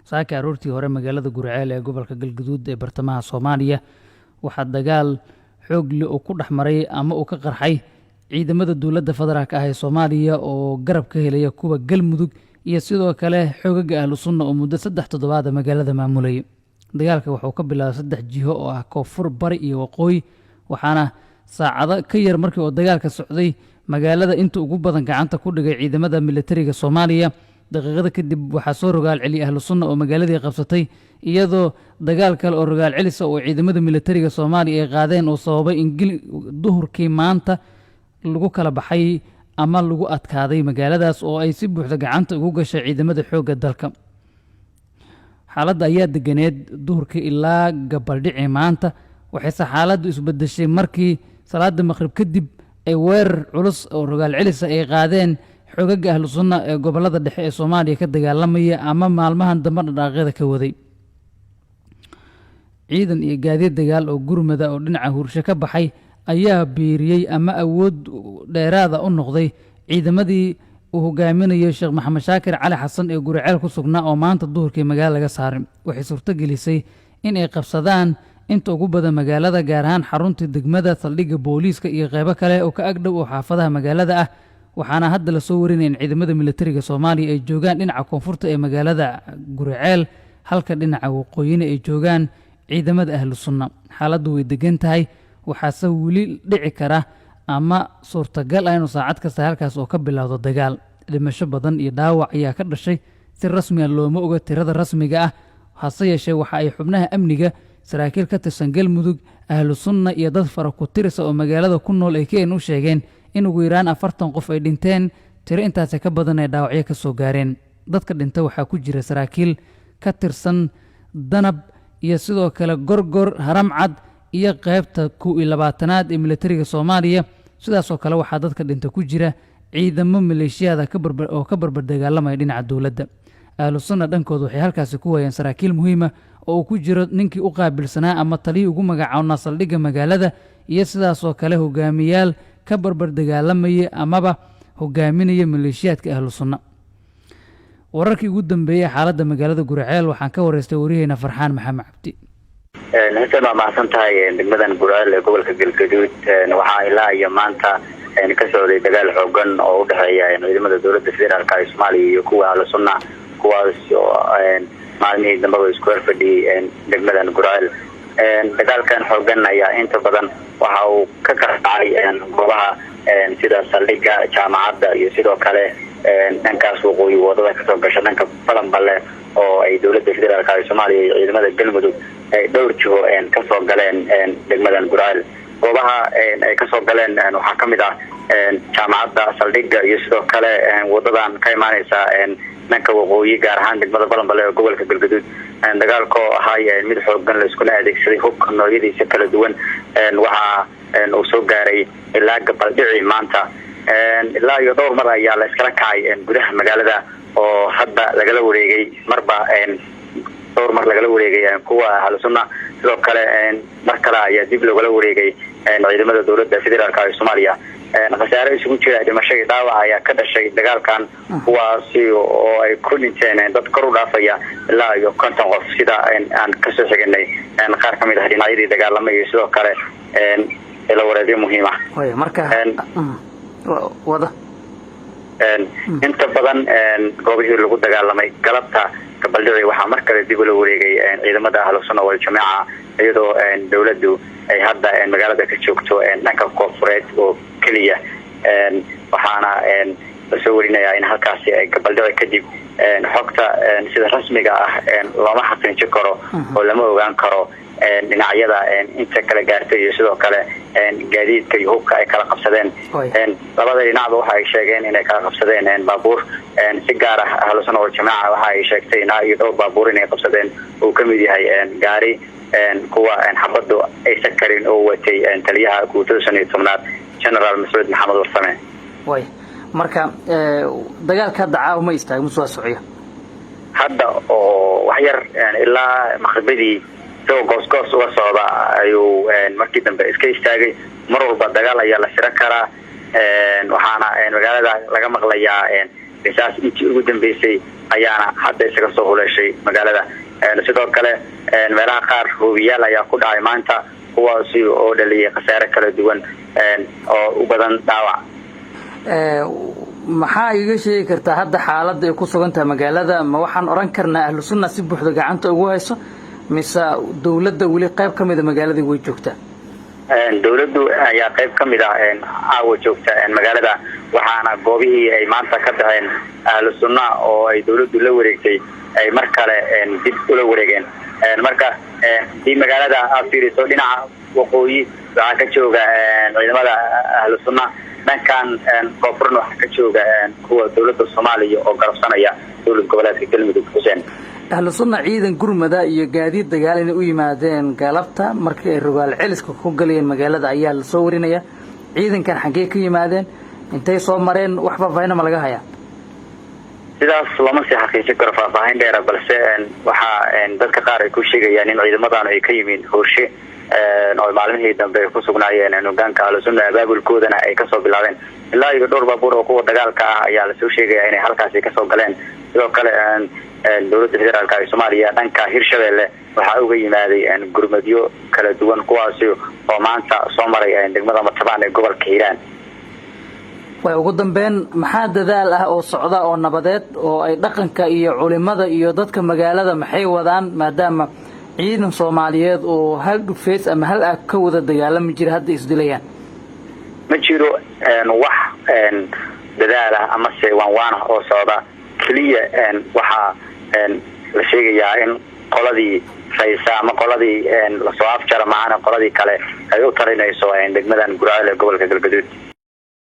Saaka aroortii hore magaalada Guriceel ee gobolka Galgaduud ee bartamaha Soomaaliya waxaa dagaal xoog leh uu ku dhex maray ama uu ka qarxay ciidamada dowladda federaalk ah ee Soomaaliya oo garab ka helaya kuwa Galmudug iyo sidoo kale xoogaga Ahlu Sunna oo muddo 3 toddobaada magaalada maamulayay. Dagaalka wuxuu ka bilaabay 3 jiho oo ah koonfur, bari iyo waqooyi, waxaana saacado ka yar markii uu dagaalka socday magaalada inta ugu badan gacanta ku dhigay ciidamada militariga Soomaaliya. Daqiiqada kadib waxaa soo rogaal celiyay Ahlu Sunna oo magaaladii qabsatay, iyadoo dagaal kale oo rogaal celisa oo ciidamada militariga Soomaaliya ay qaadeen uu sababay in duhurkii maanta lagu kala baxay ama lagu adkaaday magaaladaas oo ay si buuxda gacanta ugu gashay ciidamada xoogga dalka. Xaaladda ayaa deganeed duhurkii ilaa gabaldhicii maanta, waxayse xaaladdu isbedeshay markii salaada maqrib kadib ay weerar culus oo rogaal celisa ay qaadeen xoogaga Ahlu Sunna ee gobolada dhexe ee Soomaaliya ka dagaalamaya ama maalmahan dambe dhaqaaqyada ka waday. Ciidan iyo gaadiid dagaal oo gurmada oo dhinaca Huurshe ka baxay ayaa biiriyey ama awood dheeraada u noqday ciidamadii uu hogaaminayo Sheekh Maxamed Shaakir Cali Xasan ee Guriceel ku sugnaa oo maanta duhurkii magaala laga saaray. Waxay suurto gelisay in ay qabsadaan inta ugu badan magaalada, gaar ahaan xarunta degmada, saldhigga booliiska iyo qeybo kale oo ka agdhow oo xaafadaha magaalada ah. Waxaana hadda lasoo warinaya in ciidamada militariga Soomaaliya ay joogaan dhinaca koonfurta ee magaalada Guriceel, halka dhinaca waqooyina ay joogaan ciidamada Ahlu Sunna. Xaaladdu way degan tahay, waxaase weli dhici kara ama suurtagal ah inuu saacad kasta halkaas oo ka bilowdo dagaal. Dhimasho badan iyo dhaawac ayaa ka dhashay. Si rasmiga looma oga tirada rasmiga ah, hase yeeshee waxa ay xubnaha amniga, saraakiil ka tirsan Galmudug, Ahlu Sunna iyo dad fara ku tirisa oo magaalada ku nool ay KNN u sheegeen in ugu yaraan 40 qof ay dhinteen, tiro intaasi ka badan ay dhaawacyo ka soo gaareen. Dadka dhinta waxaa ku jira saraakiil ka tirsan Danab iyo sidoo kale Gorgor, Haramcad iyo qaybta 21aad ee militariga Soomaaliya. Sidaasoo kale waxaa dadka dhinta ku jira ciidamo maleeshiyada oo ka barbar dagaalamaya dhinaca dowladda. Ahlu Sunna dhankooda waxay halkaasi ku waayeen saraakiil muhiima oo uu ku jiro ninkii u qaabilsanaa ama taliyii ugu magacawnaa saldhigga magaalada, iyo sidaasoo kale hogaamiyaal ka barbar dagaalamayay amaba hogaaminaya maleeshiyaadka Ahlu Sunna. Wararkii ugu dambeeyey xaaladda magaalada Guriceel waxaan ka wareystay waryaheena Farxaan Maxamed Cabdi. Xuseen, waa mahadsan tahay. Degmadan Guriceel ee gobolka Galgaduud waxaa ilaa iyo maanta ka socday dagaal xoogan oo udhexeeya ciidamada dowladda federaalka ee Soomaaliya iyo kuwa Ahlu Sunna, kuwaas oo maalmihii dambeba isku horfadhiyey degmadan Guriceel. Dagaalkan xoogan ayaa inta badan waxa uu ka kala dhacay goobaha sida saldhigga, jaamacadda iyo sidoo kale dhankaas waqooyi, wadada kasoo gasha dhanka Balanballe, oo ay dowladda federaalka ee Soomaaliya iyo ciidamada Galmudug ay dhowr jiho kasoo galeen degmadan Guriceel. Goobaha ay kasoo galeen waxaa kamid ah jaamacadda, saldhigga iyo sidoo kale wadadan ka imaaneysa dhanka waqooyi, gaar ahaan degmada Balanballe ee gobolka Galgaduud. Dagaalkoo ahay mid xoogan, laiskuna adeegsaday hubka noocyadiisa kala duwan, waxa uu soo gaaray ilaa gabaldhici maanta. Ilaa iyo dhowr mar ayaa la iskala kacay gudaha magaalada oo hadda lagala wareegay, marba dhowr mar lagala wareegay kuwa Ahlu Sunna. Sidoo kale mar kale ayaa dib loogala wareegay ciidamada dowladda federaalka ee Soomaaliya. Khasaare isugu jira dhimasho iyo dhaawac ayaa ka dhashay dagaalkan, kuwaasi oo ay ku dhinteen dad kor u dhaafaya ilaa iyo 50 qof, sida aan kasoo xiganay qaar kamid ah dhinacyadii dagaalamay iyo sidoo kale ilo wareedyo muhiim ah. Marka wada Inta badan goobihii lagu dagaalamay galabta gabaldhici waxaa mar kale dib ula wareegay ciidamada Ahlu Sunna Waljamaaca, iyadoo dowladdu ay hadda magaalada ka joogto dhanka koonfureed oo keliya. Waxaana lasoo warinayaa in halkaasi gabaldhici kadib xogta sida rasmiga ah looma xaqiijin karo oo lama ogaan karo dhinacyada inta kala gaartay iyo sidoo kale gaadiidka iyo hubka ay kala qabsadeen. Labada dhinacba waxa ay sheegeen inay kala qabsadeen baabuur. Si gaar ah Ahlu Sunna Waljamaaca waxa ay sheegtay ilaa iyo dhowr baabuur inay qabsadeen, uu kamid yahay gaari kuwa xabadu aysan karin oo watay taliyaha guutada 15aad, Generaal Mascuud Maxamed Warsame. Way marka dagaalka hadda caawa ma istaag mise waa socya? Hadda oo wax yar ilaa maqribadii isagoo goosgoos uga socda ayuu markii dambe iska istaagay. Mar walba dagaal ayaa la fira karaa, waxaana magaalada laga maqlayaa Risaas intii ugu dambeysay ayaana hadda isaga soo huleeshay magaalada. Sidoo kale meelaha qaar hoobiyaal ayaa ku dhacay maanta, kuwaasi oo dhaliyay khasaare kala duwan oo u badan dhaawac. Maxaa iga sheegi kartaa hadda xaaladda ay ku sugan tahay magaalada? Ma waxaan odhan karnaa Ahlu Sunna si buuxda gacanta ugu hayso, mise dowladda weli qayb ka mida magaaladii way joogtaa? Dowladdu ayaa qayb ka mid ah caawa joogta magaalada, waxaana goobihii ay maanta ka baxeen Ahlu Sunna oo ay dowladdu la wareegtay ay mar kale dib ula wareegeen. Marka hadii magaalada aad fiiriso, dhinaca waqooyi waxaa ka jooga ciidamada Ahlu Sunna, dhankan koonfurna waxaa ka jooga kuwa dowladda Soomaaliya oo garabsanaya dowlad goboleedka Galmudug, Xuseen. Ahlu Sunna ciidan gurmada iyo gaadiid dagaal inay u yimaadeen galabta markii ay rogaal celiska ku galayeen magaalada ayaa lasoo warinaya. Ciidankan xaggee ka yimaadeen? Intay soo mareen? Wax faahfaahina ma laga hayaa? Sidaas looma sii xaqiijin karo faahfaahin dheera, balse waxaa dadka qaar ay ku sheegayaan in ciidamadan ay ka yimiin Huurshe oo maalmihii dambe ay ku sugnaayeen hogaanka Ahlu Sunna, abaabulkoodana ay kasoo bilaabeen. Ilaa iyo dhowr baabuur oo kuwa dagaalka ah ayaa lasoo sheegaya inay halkaasi kasoo galeen. Sidoo kale dowladda federaalka ee Soomaaliya dhanka Hirshabeelle waxaa uga yimaaday gurmadyo kala duwan, kuwaasi oo maanta soo maray degmada Matabaan ee gobolka Hiiraan. Way ugu dambeyn, maxaa dadaal ah oo socda oo nabadeed oo ay dhaqanka iyo culimada iyo dadka magaalada maxay wadaan, maadaama ciidan Soomaaliyeed oo hal dhufeys ama hal aag ka wada dagaalami jira hadda isdilayaan? Ma jiro wax dadaal ah amase waanwaan ah oo socda. Keliya waxaa la sheegayaa in qoladii raysa ama qoladii lasoo afjara maahana qoladii kale ay u tarinayso degmadan Guraceel ee gobolka Galgaduud.